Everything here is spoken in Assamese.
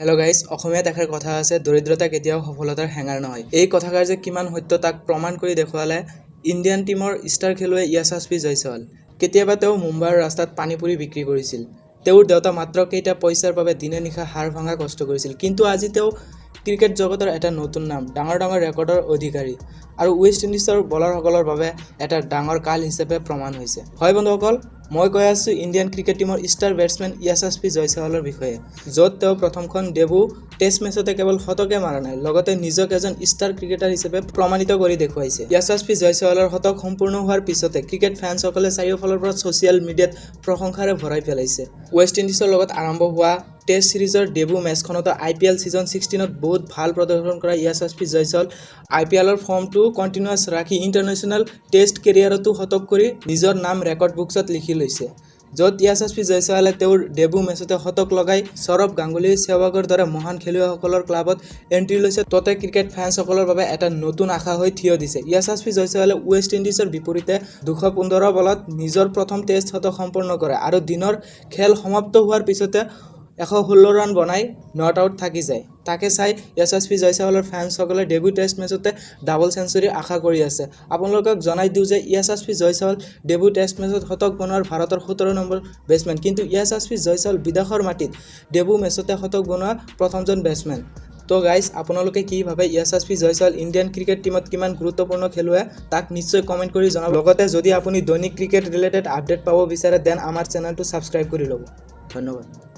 হেল্ল' গাইজ, অসমীয়াত এষাৰ কথা আছে, দৰিদ্ৰতা কেতিয়াও সফলতাৰ হেঙাৰ নহয়। এই কথাষাৰ যে কিমান সত্য, তাক প্ৰমাণ কৰি দেখুৱালে ইণ্ডিয়ান টীমৰ ষ্টাৰ খেলুৱৈ য়শস্বী জয়ছৱাল। কেতিয়াবা তেওঁ মুম্বাইৰ ৰাস্তাত পানীপুৰি বিক্ৰী কৰিছিল। তেওঁৰ দেউতা মাত্ৰ কেইটা পইচাৰ বাবে দিনে নিশা হাড় ভঙা কষ্ট কৰিছিল। কিন্তু আজি তেওঁ ক্ৰিকেট জগতৰ এটা নতুন নাম, ডাঙৰ ডাঙৰ ৰেকৰ্ডৰ অধিকাৰী আৰু ৱেষ্ট ইণ্ডিজৰ বলাৰসকলৰ বাবে এটা ডাঙৰ কাল হিচাপে প্ৰমাণ হৈছে। হয় বন্ধুসকল, মই কৈ আছোঁ ইণ্ডিয়ান ক্ৰিকেট টীমৰ ষ্টাৰ বেটছমেন য়শস্বী জয়ছৱালৰ বিষয়ে, য'ত তেওঁ প্ৰথমখন ডেবু টেষ্ট মেচতে কেৱল শতকে মাৰা নাই, লগতে নিজক এজন ষ্টাৰ ক্ৰিকেটাৰ হিচাপে প্ৰমাণিত কৰি দেখুৱাইছে। য়শস্বী জয়ছৱালৰ শতক সম্পূৰ্ণ হোৱাৰ পিছতে ক্ৰিকেট ফেন্সসকলে চাৰিওফালৰ পৰা ছ'চিয়েল মিডিয়াত প্ৰশংসাৰে ভৰাই পেলাইছে। ৱেষ্ট ইণ্ডিজৰ লগত আৰম্ভ হোৱা টেষ্ট ছিৰিজৰ ডেবু মেচখনতো আই পি এল ছিজন 16ত বহুত ভাল প্ৰদৰ্শন কৰা য়শস্বী জয়ছৱাল আই পি এলৰ ফৰ্মটো কণ্টিনিউৱাছ ৰাখি ইণ্টাৰনেশ্যনেল টেষ্ট কেৰিয়াৰতো শতক কৰি নিজৰ নাম ৰেকৰ্ড বুকছত লিখি লৈছে, য'ত য়শস্বী জয়ছৱালে তেওঁৰ ডেবু মেচতে শতক লগাই সৌৰভ গাংগুলী, সেহৱাগৰ দৰে মহান খেলুৱৈসকলৰ ক্লাবত এণ্ট্ৰি লৈছে। ততে ক্ৰিকেট ফেন্সসকলৰ বাবে এটা নতুন আশা হৈ থিয় দিছে। য়শস্বী জয়ছৱালে ৱেষ্ট ইণ্ডিজৰ বিপৰীতে 215 বলত নিজৰ প্ৰথম টেষ্ট শতক সম্পন্ন কৰে আৰু দিনৰ খেল সমাপ্ত হোৱাৰ পিছতে 116 ৰান বনাই not out থাকি যায়। তাকে চাই য়শস্বী জয়ছৱালৰ ফেন্সসকলে ডেবিউ টেষ্ট মেচতে ডাবল চেঞ্চুৰী আশা কৰি আছে। আপোনালোকক জনাই দিওঁ যে য়শস্বী জয়ছৱাল ডেবিউ টেষ্ট মেচত শতক বনোৱাৰ ভাৰতৰ 17 নম্বৰ বেটছমেন। কিন্তু য়শস্বী জয়ছৱাল বিদেশৰ মাটিত ডেবিউ মেচতে শতক বনোৱা প্ৰথমজন বেটছমেন। তো গাইজ, আপোনালোকে কি ভাবে, য়শস্বী জয়ছৱাল ইণ্ডিয়ান ক্ৰিকেট টীমত কিমান গুৰুত্বপূৰ্ণ খেলুৱৈ, তাক নিশ্চয় কমেণ্ট কৰি জনাব। লগতে যদি আপুনি দৈনিক ক্ৰিকেট ৰিলেটেড আপডেট পাব বিচাৰে, then আমাৰ চেনেলটো ছাবস্ক্ৰাইব কৰি ল'ব। ধন্যবাদ।